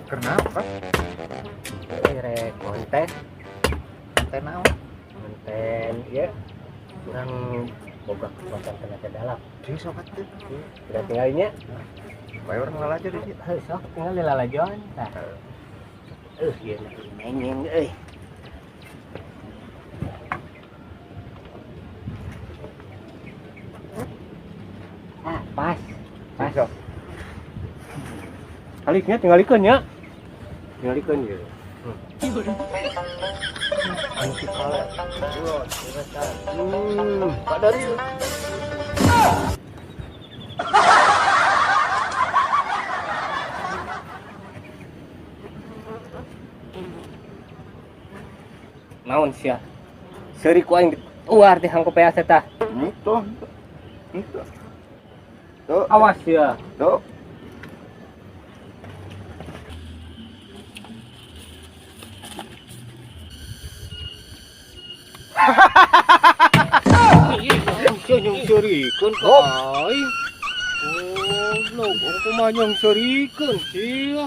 Kenapa? Rek konten. Konten naon? Konten ieu urang boga kekuatan tenaga dalam. Di sok atuh. Udah tinggalnya. Bae urang lalajo di dieu. Heuh, sok tinggal di lalajoan tah. Ieu mah menyeng euy. Ah, pas. Pas. Sok. Kaliknya tinggalikeun nya. Tinggalikeun ieu. Anti kalet. Pak dari. Naon sia? Seuri ku aing dituar teh hangko peas eta. Itu. Itu. Tuh. Awas sia. Tuh. Sia nyong seurikeun ka aing. Goblok, kumaha nyong seurikeun sia.